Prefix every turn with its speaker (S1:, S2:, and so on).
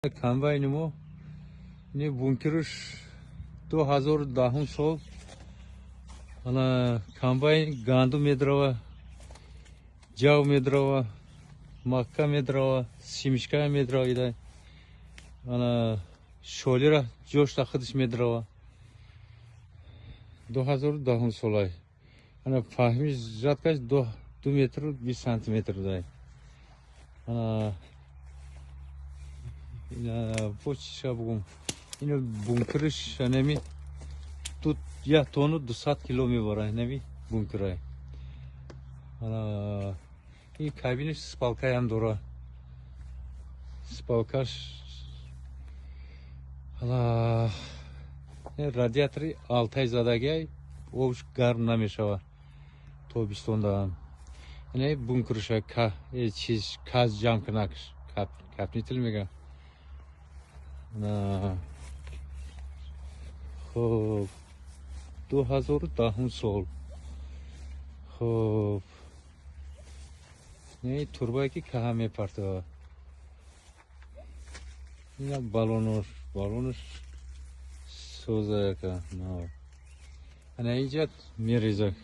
S1: Комбайни мо ини бункерш 2010 сол. Ана комбайн гандум медрава, ҷав медрава, макка медрава, семечка медрава ида. Ана шолира ҷошта худаш медрава. 2010 солай. Ана паҳми жаткаш 2 метру 20 сантиметр дай. Ана бо чиша бугум, ино бункериш анеми тут 1 тонну 200 кило мебара инами бункерай. Ана и кабинаш спалкаям дора, спалкаш. Ана радиатори алтай задагиай, обш гарм намешава тобистондаам. Ина бункерша чиз каз ҷамъ кунакш, капнител мега. Хоб, 2010 сол. Хоб, не турбае ки каҳа мепартова. Ина баллонош, баллонош созаяка. Ана инҷа мереза.